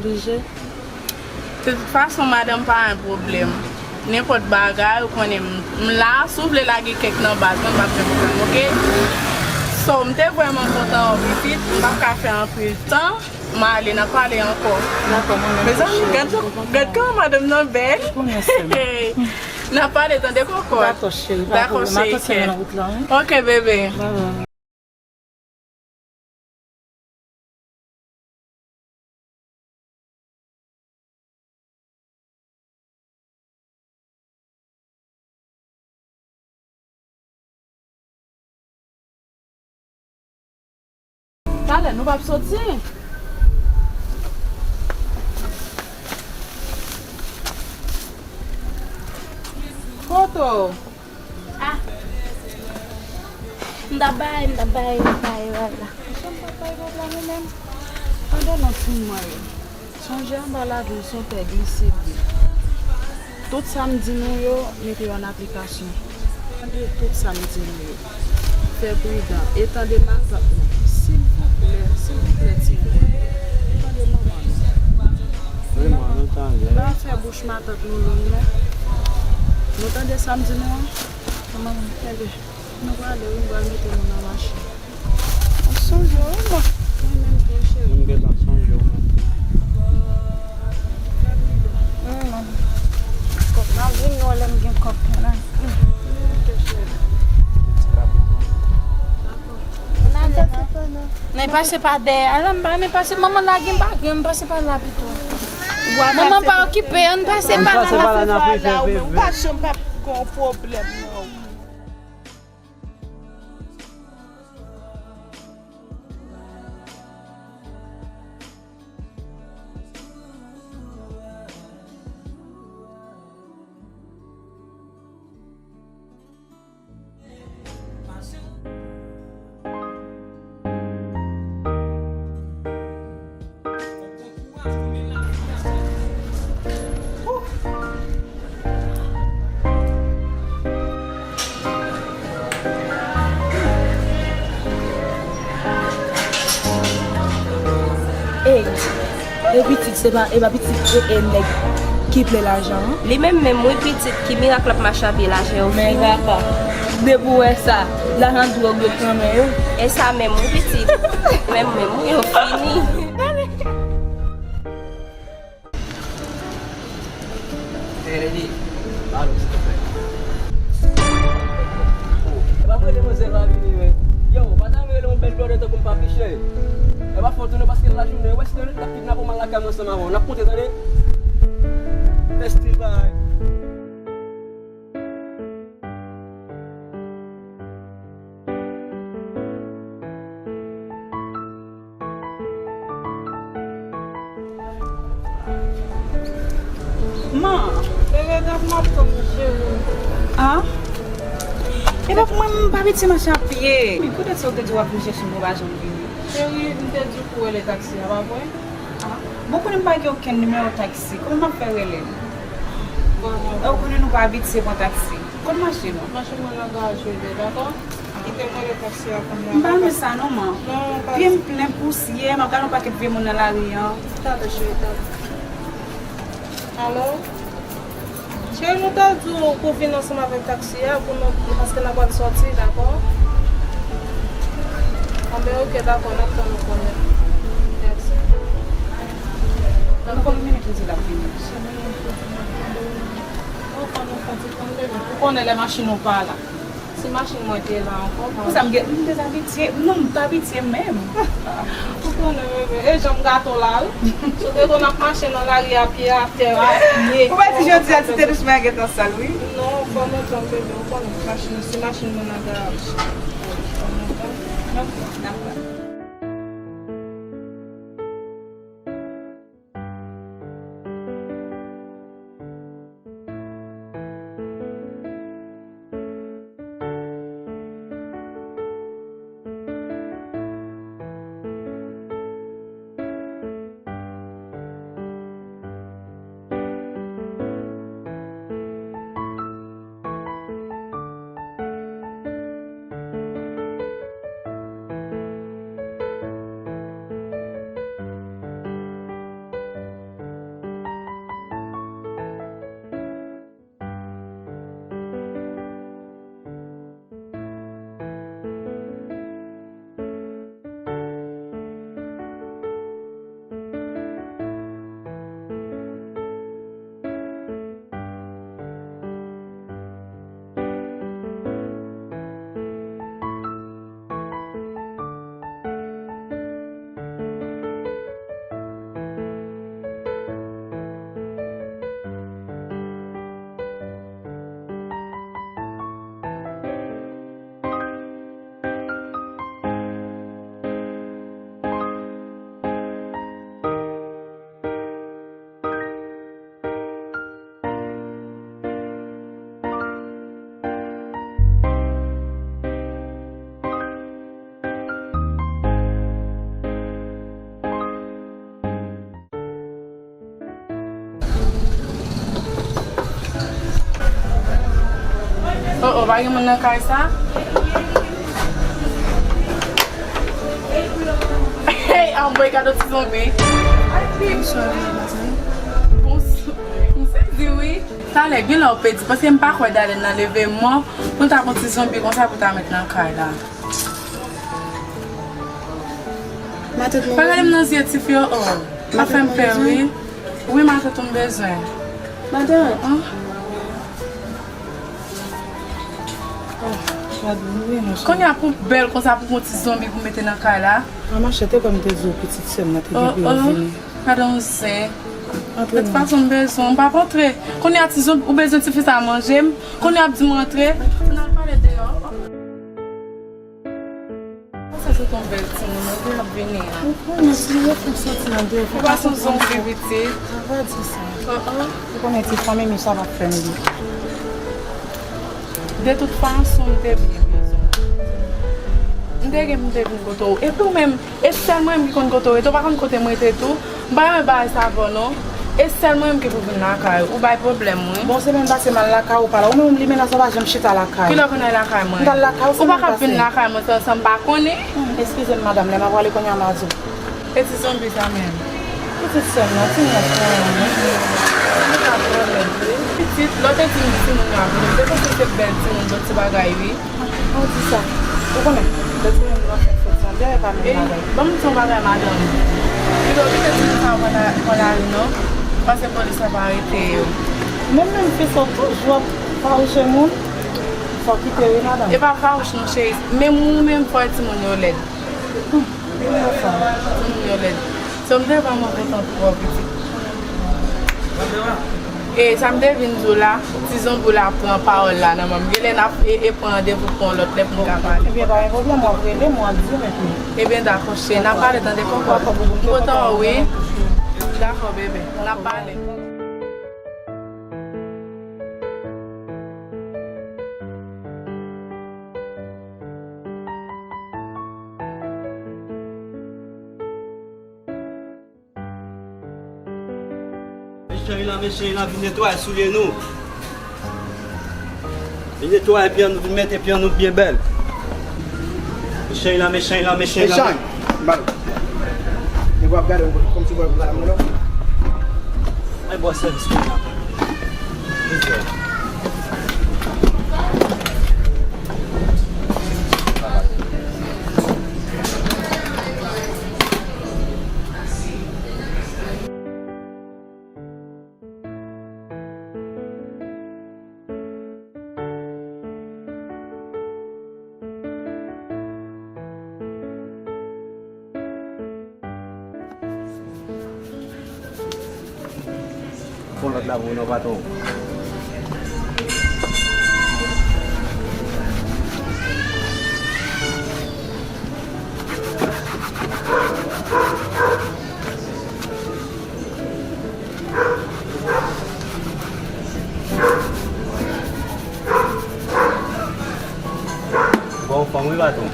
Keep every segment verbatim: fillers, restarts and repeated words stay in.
De tout fason, madanm pa yon pwoblèm. Nenpòt bagay, ou konnen m, m la, si w vle lage kèk nan baz mwen, m p ap gen pwoblèm, oke? So, m te vrèman kontan wè w pitit, m p ap ka fè anpil tan, m ale, n a pale ankò. Dakò, mwen menm tou, cheri. Mezanmi, gad jan, gad kòman madanm nan bèl. N a pale, tande, kòkòt. Dakò, cheri, pa pwoblèm. Dakò, cheri, kè. Atansyon nan wout la, wi. Oke, bebe. Bye bye. Talè, nou p ap soti. Kote w? Ah. M t ap bay, m t ap bay, m t ap bay rad la. Jan m t ap bay rad la, mwen menm. Tande non, timoun mwen yo. Sonje anba lavi w se yon tè glise vre. Tout sa m di nou yo, mete yo an aplikasyon. Tande tout sa m di nou yo. Fè pridan e tande matant nou. Silvouplè, silvouplè, timoun. Tande manman nou. Wi, man, nou tande. Pa fè bouch matant nou long non. Nou tande sa m di nou an? Manman, tande. Nou prale wi, m pral mete nou nan machin. M sonje w wi, man. Mwen menm tou, cheri. M gentan sonje w, man. Fè pridan. Hmm, man. Kòb m ap vini wè lè m gen kòb pou nan. Hmm. Ok, cheri. Nan pase pa dèyè a la, m pa renmen pase, manman lage m pa gen, m pase pa la pito. Manman pa okipe, ann pase pa la. Ann pase pa la, n ap fè bebe. Ou pa janm p ap gon pwoblèm non. Ey, e pitit, se pa, e pa pitit, e, e nèg ki plen lajan an. Li menm menm, wi, pitit, ki mirak l ap mache a pye lajan yo fini. Men papa, depi w wè sa, lajan dwòg yo k nan men yo. E sa menm, wi, pitit. Menm menm, wi, yo fini. Hey, lady, ba nou, silvouplè. Oh, e pa vre demwazèl la vini, men. Yo, pa ta rele yon bèl blòdè tankou m pa piche. E pa fòt ou non, paske lajounen, wè si l ap kidnape w m al lakay mwen ansanm avè w. N ap konte, tande? Fè stil, bay. Man, bebe, gad m ap tann ou, cheri. Ah? E pa pou mwen, m pa abitye mache a pye. Men poutèt sa ou te di w ap vin chèche m, ou pa janm vini. Cheri, m te di w pou w rele taksi a, pa vre? Ah, bon, konnen m pa gen okenn nimewo taksi. Kòman m ap fè rele l? Bon, bon. Ou konnen nou pa abitye pran taksi. Kot machin ou? Machin mwen nan garaj, bebe, dakò? Kite m rele taksi a pou mwen. M pa renmen sa non, man. Non, pa. Pye m plen pousyè, m ap gade yon pakèt vye moun nan lari an. Talè, cheri, talè. Alo? Cheri, nou te di w pou w vin ansanm avèk taksi a, pou nou, paske n ap pral sòti, dakò? Anben, oke, dakò, n ap tann ou kounye a. Mèsi. Nan konbyen minit ou di l ap vini? Ou konnen lè machin ou pa la. Si machin mwen te la ankò, bon. Pou sa m gen, m dezabitye. Non, m pa abitye menm. Ou konnen, bebe, e janm gato la, wi. Si w te konn ap mache nan lari a pye, atè, a pye. Ou pa di jodi a ti te douch mwen gentan sal, wi. Non, fò m tann, bebe, ou konnen machin, si machin mwen nan garaj. Fò m tann. Ok, dakò. Oh, oh, pa gen moun nan kay sa? Hey, anmwey, gade yon ti zonbi. Bonswa. M sezi, wi. Talè, gen lè w pèdi, paske m pa kwè Dalèn nan leve mò pou l ta pran ti zonbi konsa pou ta met nan kay la. Matant mwen. Pa gade m nan zye, tifi, oh, oh. Sa fè m pè, wi. Wi, matant ou m bezwen. Matant. An? Oh, gade, m bezwen. Kounye a pou bèl konsa pou yon ti zonbi pou mete nan kay la. An, machè, te kwè m te di w pitit sè m nan te gen pou yo vini. Gade yon zen. Antre non. De tout fason, m bezwen w, m p ap antre. Kounye a, ti zonbi, ou bezwen tifi sa manje m. Kounye a, ap di m antre. N al pale deyò. Sa se yon bèl timoun, ou gen ap vini an. Ou konnen si yo fèk soti nan deyò, fèk pa soti nan deyò. Ou pa son zonbi, pitit. Sa va di sa. Ou konnen ti fanmi m sa p ap fè m byen. De tout fason, m te byen bezwen. M te gen pou m te vin kote w. Epi w menm, e sèl mwen menm ki konn kote w rete. Ou pa konn kote m rete tou. M pa renmen bagay sa avè w non. E sèl mwen menm ki pou vin lakay ou. Ou bay pwoblèm, wi. Bon, semèn pase m al lakay ou pa la. Ou menm Limena sa w pa janm chita lakay. Kilè w konn al lakay mwen? M t al lakay ou semèn pase. Ou pa ka vin lakay mwen san, san m pa konnen. Hmm, eskize m, madanm, lè m ap prale kounye a m a di w. E ti zonbi sa menm? Pitit sè m nan, ti nèf lan, wi. Li pa twò lèd, wi. Pitit, lè w te di m timoun yo ap vini, m te panse se bèl timoun, bon ti bagay, wi. Ou di sa. Ou konnen, lè timoun nan fè fòt sa, dèyè pa menm bagay. Ban m di yon bagay, madanm. Pito kite timoun sa yo pran la, pran lari non. Paske polis la pa arete yo. Mwen menm fi sa w toujou ap fawouche moun. Fò w kite wi, madanm. E pa fawouch non, cheri. Menm ou menm fò timoun yo lèd. Timoun yo lèd. Sa m te vrèman kontan pou ou, pitit. E sa m te vin di w la, ti zonbi w la pran pawòl la nan men m. Gen lè n ap e, e pran randevou pou yon lòt lè pou n ka pale. Ebyen, pa gen pwoblèm, w ap rele m, w ap di m epi. Ebyen, dakò, cheri, n ap pale tande kòkòt. M kontan wè w, wi. Dakò, bebe, n ap pale. Mechan wi la, mechan wi la, vin netwaye soulye nou. Vin netwaye pye nou, vin mete pye nou byen bèl. Mechan wi la, mechan wi la, mechan wi la. Mechan. Bal. Nèg w ap gade w kòmsi w wè m la, mwen non. Ay, bò sèvis mwen la. Fon lòt la pou nou, patwon. Bon, fanm wi, patwon.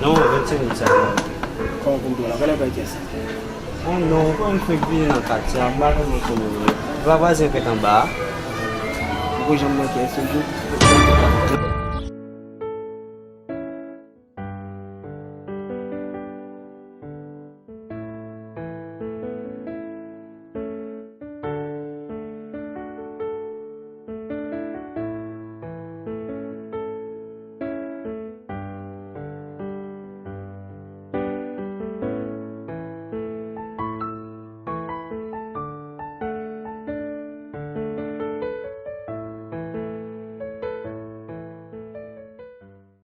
Non, vennsenk goud sèlman. Kòman pou m di w la? Kèlè bay kès? Oh non, mwen fenk vini nan katye a, m pa tèlman konnen moun yo. Vwazen fenk anba a. Ou ko janm nan kès yo tou?